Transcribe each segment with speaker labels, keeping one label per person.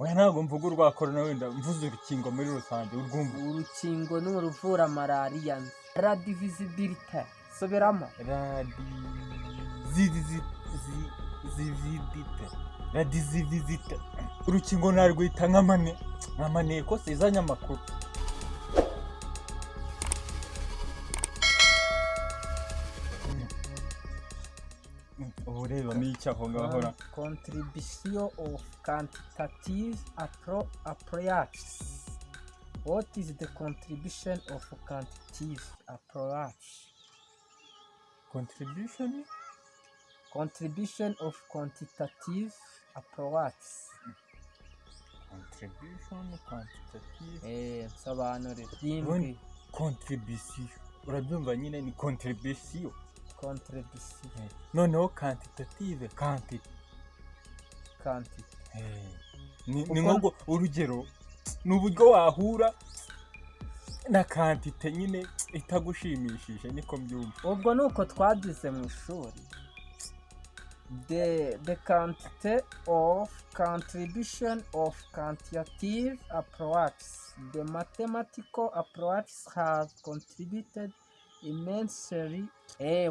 Speaker 1: Oya, ntabwo mvuga urwa korona, wenda mvuze urukingo muri rusange, urwumva?
Speaker 2: Urukingo ni uruvura malariya. La divisibilité, subiramo.
Speaker 1: Radizividite, radizivizite. Urukingo narwita nk'amaneko se izanye amakuru. Ubu reba ni iki aho ngaho ra?
Speaker 2: Contribution of quantitative approaches. What is the contribution of quantitative approach?
Speaker 1: Contribution.
Speaker 2: Contribution of quantitative approach.
Speaker 1: Contribution quantitative.
Speaker 2: Nsobanurira byimbwi.
Speaker 1: Contribution, urabyumva nyine, ni contribution.
Speaker 2: Contribution.
Speaker 1: Noneho quantitative, quantity.
Speaker 2: Quantity.
Speaker 1: Ni nko urugero ni uburyo wahura na quantité nyine itagushimishije, niko mbyumva.
Speaker 2: Ubwo ni uko twagize mu ishuri. The quantity of contribution of quantitative approach. The mathematical approach have contributed immensely.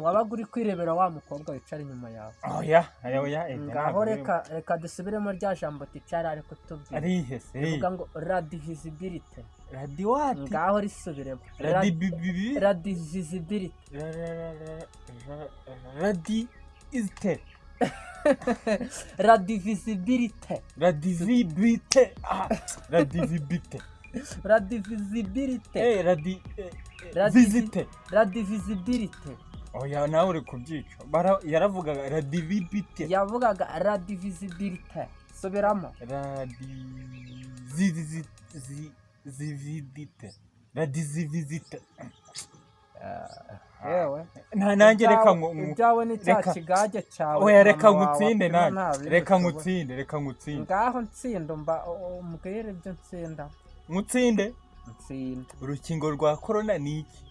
Speaker 2: Wabaga uri kwirebera wa mukobwa wicara inyuma yawe.
Speaker 1: Oya, oya, oya, ibyo
Speaker 2: Ngaho
Speaker 1: ntabwo
Speaker 2: reka dusubiremo rya jambo ticara ari kutubwira.
Speaker 1: Arihe se?
Speaker 2: Rivuga ngo la divisibilité.
Speaker 1: Radiwati.
Speaker 2: Ngaho risubiremo.
Speaker 1: Radibibibi.
Speaker 2: La divisibilité.
Speaker 1: Radi izite.
Speaker 2: La divisibilité.
Speaker 1: Radivibite. Ah, radivibite.
Speaker 2: La divisibilité.
Speaker 1: Radi visite.
Speaker 2: La divisibilité.
Speaker 1: Oya, nawe uri kubyica. Yaravugaga radivibite.
Speaker 2: Yavugaga la divisibilité, subiramo.
Speaker 1: Radizividite, radizivisite.
Speaker 2: Yewe.
Speaker 1: Nta nanjye reka
Speaker 2: Ibyawe ni cya
Speaker 1: reka-
Speaker 2: kigage cyawe.
Speaker 1: Oya, reka
Speaker 2: Mama wawe
Speaker 1: ngutsinde
Speaker 2: apima,
Speaker 1: nanjye.
Speaker 2: nta bindi
Speaker 1: Reka
Speaker 2: ushoboye.
Speaker 1: ngutsinde, reka ngutsinde.
Speaker 2: Ngaho ntsindo, mba umbwire ibyo nsinda.
Speaker 1: Ngutsinde.
Speaker 2: Nsinda.
Speaker 1: Urukingo rwa korona ni iki?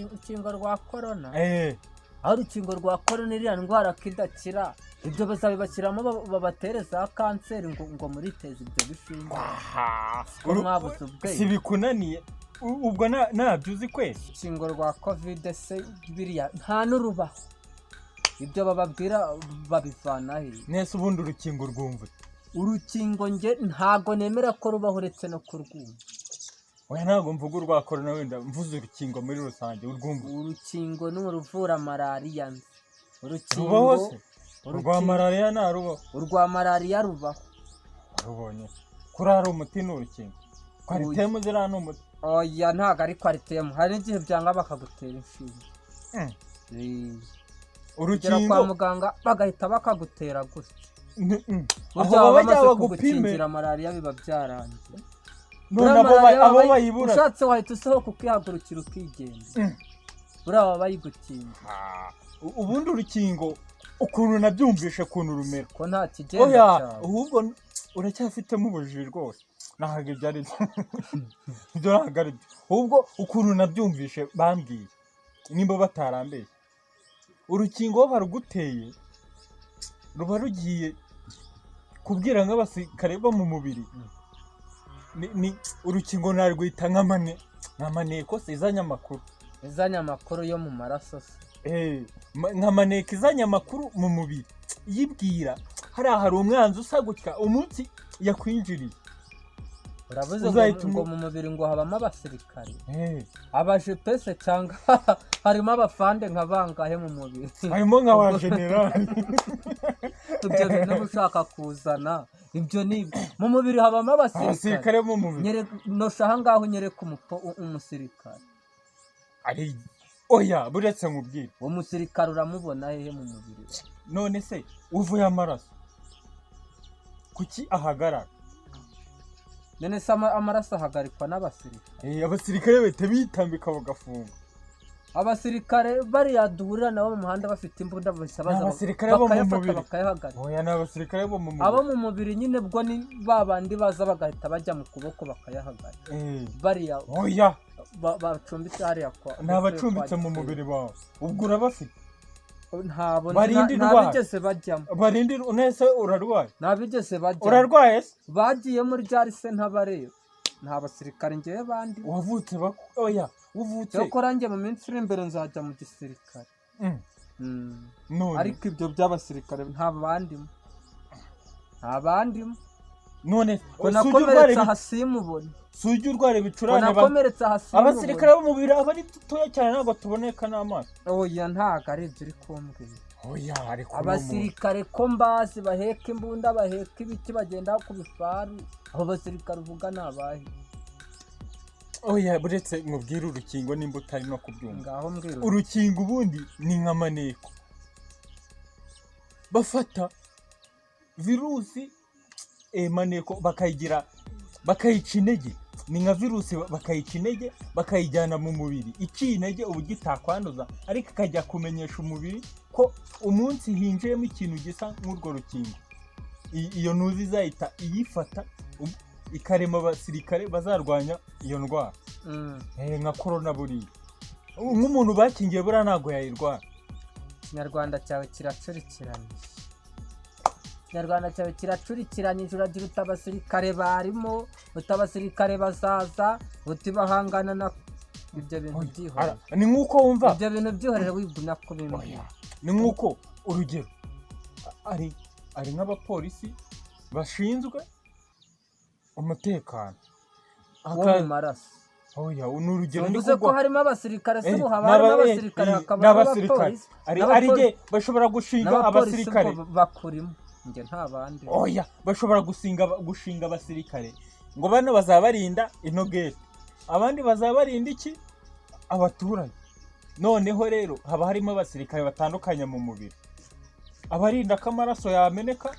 Speaker 2: Urukingo rwa korona?
Speaker 1: Eh.
Speaker 2: Aho urukingo rwa korona, iriya ndwara kidakira, ibyo bazabibashyiramo babatere za kanseri ngo muriteze ibyo bishinge.
Speaker 1: Aha.
Speaker 2: Ko mwabuze ubwenge.
Speaker 1: Si bikunaniye. Ubwo ntabyo uzi kwezi.
Speaker 2: Urukingo rwa Covid se, biriya nta n'urubaho, ibyo bababwira babivana he?
Speaker 1: Nese ubundi urukingo rwumva ute?
Speaker 2: Urukingo nge ntago nemera ko rubaho, uretse no kurwumva.
Speaker 1: Oya, ntabwo mvuga urwa korona, wenda mvuze urukingo muri rusange, urwumva ute?
Speaker 2: Urukingo ni uruvura malariya nzi. Urukingo
Speaker 1: Rubaho se urwa malariya? Ntarubaho.
Speaker 2: Urwa malariya rubaho.
Speaker 1: Rubonye kuri ari umuti ni urukingo, Coartem ziriya ni umuti.
Speaker 2: Oya, ntago ari Coartem, hari n'igihe byanga bakagutera inshinge. Ugera kwa
Speaker 1: Urukingo
Speaker 2: muganga bagahita bakagutera gutya.
Speaker 1: Aho
Speaker 2: Burya
Speaker 1: baba
Speaker 2: baba
Speaker 1: bajya
Speaker 2: bamaze
Speaker 1: bagupime.
Speaker 2: kugukingira malariya biba byarangiye.
Speaker 1: None
Speaker 2: Buriya
Speaker 1: abo
Speaker 2: malariya
Speaker 1: abo bayibura.
Speaker 2: Ushatse wahita usohoka ukihagurukira ukigenda. Buriya baba bayigukingira.
Speaker 1: Ah, ubundi urukingo ukuntu nabyumvishe, ukuntu rumera.
Speaker 2: Ko nta kigenda
Speaker 1: Oya.
Speaker 2: cyawe.
Speaker 1: Ahubwo uracyafitemo ubujiji rwose, ntabwo ibyo ari byo, ibyo ntabwo ari byo. Ahubwo ukuntu nabyumvishe bambwiye, nimba batarambeshye, urukingo iyo baruguteye ruba rugiye kubwira nk'abasirikare bo mu mubiri. Ni urukingo narwita nk'amaneko se izanye amakuru.
Speaker 2: Izanye amakuru yo mu maraso se?
Speaker 1: Nka maneko izanye amakuru mu mubiri, yibwira hariya hari umwanzi usa gutya, umunsi yakwinjiriye.
Speaker 2: Uravuze ngo
Speaker 1: Uzahita
Speaker 2: ngo mu mubiri ngo habamo abasirikare.
Speaker 1: Eh.
Speaker 2: Abajepese cyangwa harimo abafande nka bangahe mu mubiri?
Speaker 1: Harimo nka wa generali.
Speaker 2: Ibyo bintu uba ushaka kuzana, ibyo ni mu mubiri habamo abasirikare.
Speaker 1: Abasirikare bo mu mubiri.
Speaker 2: Nosha aha ngaho unyereke umusirikare.
Speaker 1: Ari oya, buretse nkubwire.
Speaker 2: Uwo musirikare uramubona hehe mu mubiri?
Speaker 1: None se uvuye amaraso kuki ahagarara?
Speaker 2: None se amaraso ahagarikwa n'abasirikare?
Speaker 1: Abasirikare bahita bitambika bagafunga.
Speaker 2: Abasirikare bariya duhurira nabo mu muhanda bafite imbunda bahita baza
Speaker 1: Ni abasirikare bo mu
Speaker 2: bakayafata
Speaker 1: mubiri.
Speaker 2: bakayahagarika.
Speaker 1: Oya, ni abasirikare bo mu
Speaker 2: Abo
Speaker 1: mubiri.
Speaker 2: mu mubiri nyine bwo ni ba bandi baza bagahita bajya mu kuboko bakayahagarika. Bariya
Speaker 1: Oya.
Speaker 2: bacumbitse hariya kwa
Speaker 1: Ni abacumbitse
Speaker 2: kwa
Speaker 1: mu
Speaker 2: Gitifu.
Speaker 1: mubiri wawe, ubwo urabafite.
Speaker 2: Ntabo nzi,
Speaker 1: Barinda indwara.
Speaker 2: ntabigeze bajyamo.
Speaker 1: Barinda nese urarwaye?
Speaker 2: Ntabigeze bajyamo.
Speaker 1: Urarwaye se?
Speaker 2: Bagiyemo ryari se ntabareba? Nta basirikare ngewe bandi.
Speaker 1: Wavutse oya, uvutse.
Speaker 2: Cyokora njye mu minsi iri imbere nzajya mu gisirikare.
Speaker 1: None
Speaker 2: Ariko ibyo by'abasirikare nta bandimo, nta bandimo.
Speaker 1: None
Speaker 2: Ko
Speaker 1: si ujya urwara
Speaker 2: nakomeretse aha simubone.
Speaker 1: Si ujya urwara
Speaker 2: Ko
Speaker 1: ibicurane
Speaker 2: nakomeretse aha simubone.
Speaker 1: Abasirikare bo mu biro aba ari dutoya cyane, ntabwo tuboneka n'amaso.
Speaker 2: Oya, ntabwo ari ibyo uri kumbwira.
Speaker 1: Oya, ariko
Speaker 2: Abasirikare ko mbazi baheka imbunda, baheka ibiti, bagenda ku bifaru, abo basirikare uvuga ni abahe?
Speaker 1: Oya, buretse mubwire urukingo nimba utari no kubyumva.
Speaker 2: Ngaho mbwira.
Speaker 1: Urukingo ubundi ni nka maneko, bafata virusi, maneko bakayigira, bakayica intege. Ni nka virusi, bakayica intege, bakayijyana mu mubiri. Iciye intege uba ugitakwanduza, ariko ikajya kumenyesha umubiri ko umunsi hinjiyemo ikintu gisa nk'urwo rukingo, iyo ntuzi izahita iyifata, ikarema abasirikare bazarwanya iyo ndwara. Nka korona buriya, nk'umuntu bakingiye buriya ntabwo yayirwara.
Speaker 2: Ikinyarwanda cyawe kiracurikiranyije, Ikinyarwanda cyawe kiracurikiranyije. Uragira uti abasirikare barimo, uti abasirikare bazaza, uti bahangana na ibyo bintu byihorere.
Speaker 1: Ni nk'uko wumva
Speaker 2: Ibyo bintu byihorere, wigumya kubimbwira.
Speaker 1: Oya, ni nk'uko urugero ari nk'abapolisi bashinzwe umutekano.
Speaker 2: Wo mu maraso?
Speaker 1: Oya, ni urugero ndi
Speaker 2: Mvuze ko
Speaker 1: kuguha.
Speaker 2: harimo abasirikare se,
Speaker 1: Eh,
Speaker 2: ubu haba harimo abasirikare, hakaba
Speaker 1: n'abasirikare.
Speaker 2: n'abapolisi.
Speaker 1: Ari jye bashobora gushinga
Speaker 2: N'abapolisi
Speaker 1: abasirikare.
Speaker 2: Ubwo bakurimo, njye nta bandi.
Speaker 1: Oya, bashobora gushinga abasirikare ngo bano bazaba barinda ino gate, abandi bazaba barinda iki, abaturage. Noneho rero haba harimo abasirikare batandukanye mu mubiri: abarinda ko amaraso yameneka,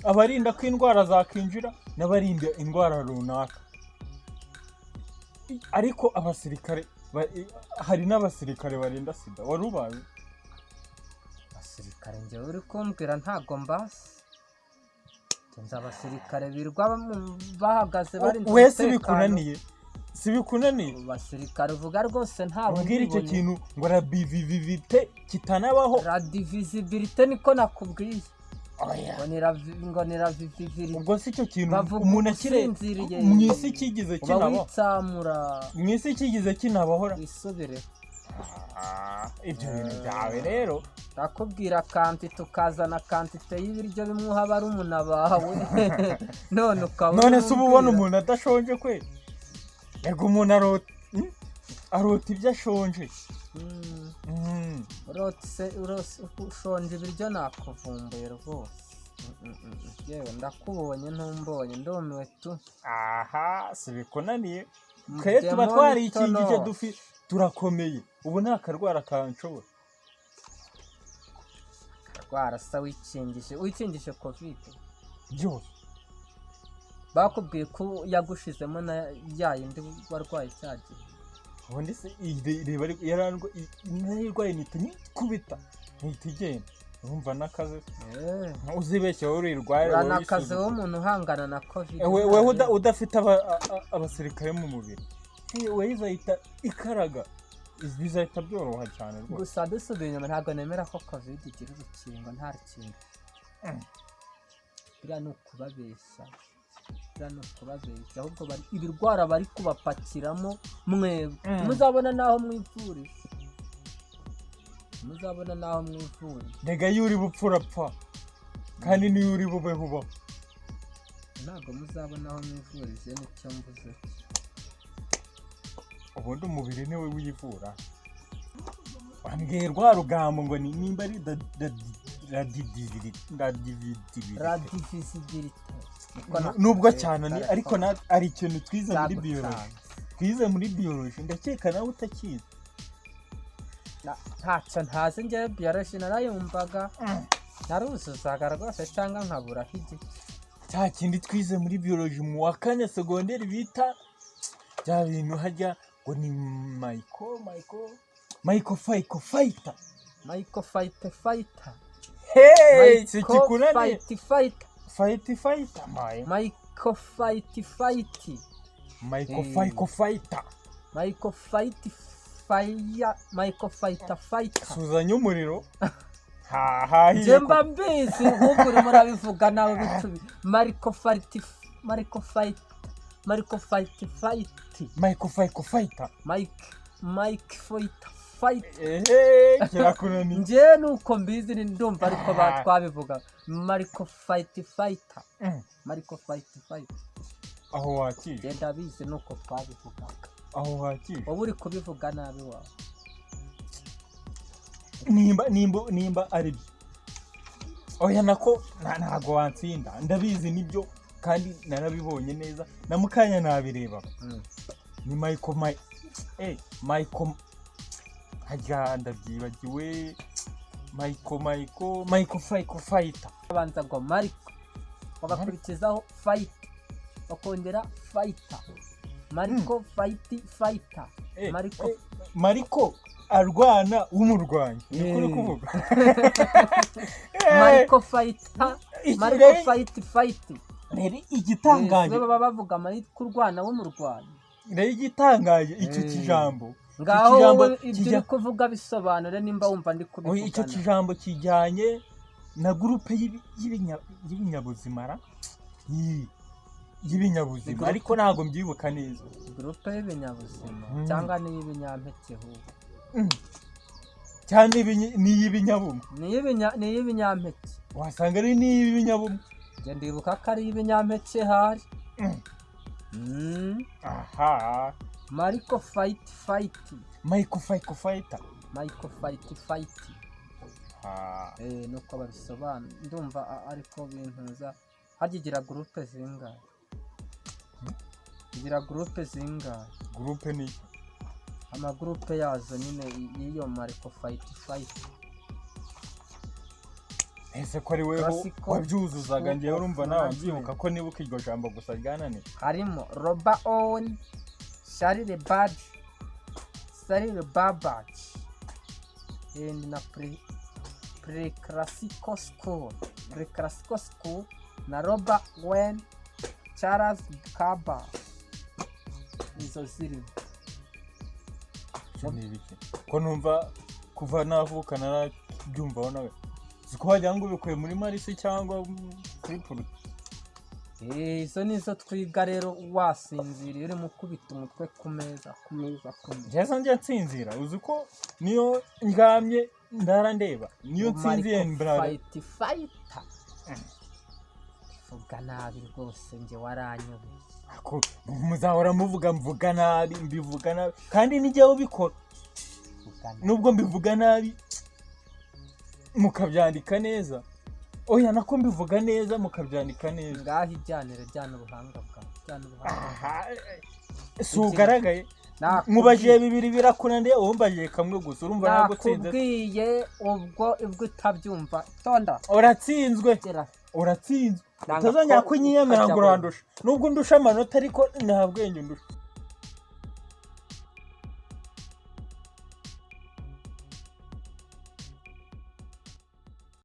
Speaker 1: abarinda ko indwara zakinjira, n'abarinda indwara runaka. Ariko abasirikare hari n'abasirikare barinda sida, wari ubazi?
Speaker 2: Abasirikare njyewe uri kumbwira ntago mbasi. Nzi abasirikare birirwa bahagaze barinze
Speaker 1: Wese
Speaker 2: umutekano.
Speaker 1: Bikunaniye si bikunaniye.
Speaker 2: Abo basirikare uvuga rwose ntabwo
Speaker 1: Ubwira icyo
Speaker 2: ndibone.
Speaker 1: kintu ngo rabivivivite kitanabaho.
Speaker 2: Radivisibilité niko nakubwiye.
Speaker 1: Oya.
Speaker 2: Ngo ni raviviviri.
Speaker 1: Ubwo si icyo kintu
Speaker 2: Bavuga
Speaker 1: umuntu akire
Speaker 2: usinziriye.
Speaker 1: mu isi kigize
Speaker 2: Uba
Speaker 1: kinabaho?
Speaker 2: witsamura.
Speaker 1: Mu isi kigize kinabahora?
Speaker 2: Wisubire.
Speaker 1: Ibyo bintu byawe rero.
Speaker 2: Ndakubwira quantité, ukazana quantité y'ibiryo bimwe uha barumuna bawe, none ukaba
Speaker 1: None se uba ubona
Speaker 2: umbwira.
Speaker 1: umuntu adashonje kwe? Yego, umuntu arota, Arota ibyo ashonje.
Speaker 2: Urotse ushonje ibiryo, nakuvumbuye rwose. Yewe, ndakubonye ntumbonye, ndumiwe tu.
Speaker 1: Aha si bikunaniye? Twe tuba
Speaker 2: Demon
Speaker 1: twarikingije.
Speaker 2: tono.
Speaker 1: Dufi turakomeye, ubu nta karwara kanshobora.
Speaker 2: Rwarasa wikingije COVID?
Speaker 1: Byose.
Speaker 2: Bakubwiye ko yagushizemo na ya yindi warwaye cya gihe?
Speaker 1: Ubundi se reba, ariko narayirwaye mpita nyikubita mpita igenda, urumva n'akaze. Uzibeshye wowe urayirwaye, wowe
Speaker 2: Uranakaze
Speaker 1: wisuzugura.
Speaker 2: w'umuntu uhangana na COVID.
Speaker 1: Wewe udafite abasirikare mu mubiri, wewe izahita ikaraga, bizahita byoroha cyane rwose.
Speaker 2: Gusa dusubiye inyuma, ntabwo nemera ko COVID igira urukingo. Nta rukingo. Biriya ni ukubabeshya, biriya ni ukubabeshya. Ahubwo bari ibirwara bari kubapakiramo mwebwe. Muzabona n'aho mwivuriza, muzabona n'aho mwivuriza.
Speaker 1: Rega iyo uri bupfe urapfa, kandi niyo uri bube ubaho.
Speaker 2: Ntabwo muzabona aho mwivurize, nicyo mvuze.
Speaker 1: Ubundi umubiri niwe wivura. Wambwiye rwa rugambo ngo ni nimba ari radividibiri.
Speaker 2: Radivisibilité.
Speaker 1: Nubwo cyane ni ariko ari ikintu twize muri biology, twize muri biology, ndakeka nawe utakizi.
Speaker 2: Ntacyo ntazi njyewe. Biology narayumvaga, naruzuzaga rwose, cyangwa nkaburaho igice.
Speaker 1: Cya kindi twize muri biology mu wa kane segonderi, bita bya bintu hajya ngo ni mayiko fayiko fayita.
Speaker 2: Mayiko fayite fayita.
Speaker 1: Hey, si kikunaniye?
Speaker 2: Fayiti fayita.
Speaker 1: Fayiti fayita maye.
Speaker 2: Mayiko fayiti fayiti.
Speaker 1: Mayiko fayiko fayita.
Speaker 2: Mayiko fayiti faya, mayiko fayita fayita.
Speaker 1: Suzanye umuriro. Hahahiye.
Speaker 2: Njye mba mbizi, ahubwo urimo urabivuga nawe bicubi. Mariko Fight, Mariko Fight, Mariko Fight Fight.
Speaker 1: Michael Fight Fighter.
Speaker 2: Mike Fight Fight.
Speaker 1: Ehe, kirakunaniye.
Speaker 2: Njye nuko mbizi, ni ndumva ariko twabivuga Mariko Fight Fighter. Mariko Fight Fight.
Speaker 1: Aho wakije.
Speaker 2: Njye ndabizi, nuko twabivugaga.
Speaker 1: Aho wakije.
Speaker 2: Wowe uri kubivuga nabi wawe.
Speaker 1: Nimba ari byo, oya, nako ntago watsinda. Ndabizi nibyo, kandi narabibonye neza na mukanya nabireba. Ni Michael, Michael, harya ndabyibagiwe. Michael, Michael, Michael Fight Fighter.
Speaker 2: Babanza ngo Mariko, bagakurikizaho Fight, bakongera Fighter, Mariko Fight Fighter. Mariko.
Speaker 1: Mariko arwana w'umurwanyi, niko uri kuvuga?
Speaker 2: Mariko Fighter. Mariko Fight Fight.
Speaker 1: Rero igitangaje,
Speaker 2: baba bavuga Mariko urwana w'umurwanyi.
Speaker 1: Rero igitangaje, icyo kijambo,
Speaker 2: Ngaho
Speaker 1: kijambo
Speaker 2: wowe ibyo uri kuvuga bisobanure, nimba wumva ndi
Speaker 1: Oya,
Speaker 2: kubivuga
Speaker 1: icyo
Speaker 2: nabi.
Speaker 1: kijambo kijyanye na groupe y'ibinyabuzima ra. Y'ibinyabuzima. Ariko ntabwo mbyibuka neza.
Speaker 2: Groupe y'ibinyabuzima cyangwa n'iy'ibinyampeke ahubwo?
Speaker 1: Cyane n'iy'ibinyabumwe.
Speaker 2: Ni iy'ibinyampeke.
Speaker 1: Wasanga ari n'iy'ibinyabumwe.
Speaker 2: Njye ndibuka ko ari iy'ibinyampeke hari.
Speaker 1: Aha.
Speaker 2: Mariko Fight Fight.
Speaker 1: Michael Fight Fighter.
Speaker 2: Michael Fight Fight.
Speaker 1: Ah.
Speaker 2: Nuko babisobanura, ndumva ariko bintuza. Harya igira groupe zingahe? Igira groupe zingahe?
Speaker 1: Groupe ni iki?
Speaker 2: Amagroupe yazo nyine, y'iyo Mariko Fight Fight.
Speaker 1: Ese ko ari weho
Speaker 2: Classical
Speaker 1: wabyuzuzaga?
Speaker 2: School
Speaker 1: Ngewe
Speaker 2: of
Speaker 1: urumva nawe
Speaker 2: Management.
Speaker 1: mbyibuka ko nibuka iryo jambo gusa ryananiye.
Speaker 2: Harimo Roba Owen, Charles Badge, Charles Babbage and na Pre-Classical School, Pre-Classical School na Robert Owen, Charles Kaba, izo zirimo.
Speaker 1: Ibyo ni ibiki ko numva kuva navuka narabyumvaho nawe si ko wagira ngo ubikuye muri Marisi cyangwa kuri Pluto?
Speaker 2: Izo nizo twiga rero wasinziriye, urimo ukubita umutwe ku meza, ku meza, ku meza.
Speaker 1: Njyewe njya nsinzira, uzi ko niyo ndyamye ndara ndeba, niyo nsinziye ndara.
Speaker 2: Fight Fighter, vuga nabi rwose, njye waranyobeye.
Speaker 1: Ako, muzahora muvuga mvuga nabi, mbivuga nabi, kandi nijyewe ubikora.
Speaker 2: Vuga nabi.
Speaker 1: Nubwo mbivuga nabi mukabyandika neza, oya, nako mbivuga neza mukabyandika neza.
Speaker 2: Ngaho ijyanire, jyana ubuhanga bwawe, jyana ubuhanga bwawe.
Speaker 1: Aha, si ugaragaye?
Speaker 2: Nakubwiye-
Speaker 1: Mubajije bibiri birakunaniye, wowe umbajije kamwe gusa, urumva nagutsinze.
Speaker 2: Nakubwiye ubwo utabyumva, tonda.
Speaker 1: Uratsinzwe.
Speaker 2: Gera.
Speaker 1: Uratsinzwe.
Speaker 2: Nanga
Speaker 1: Utazongera
Speaker 2: ko
Speaker 1: kunyiyemera ngo
Speaker 2: ukajya
Speaker 1: urandusha, nubwo undusha amanota, ariko nta bwenge undusha.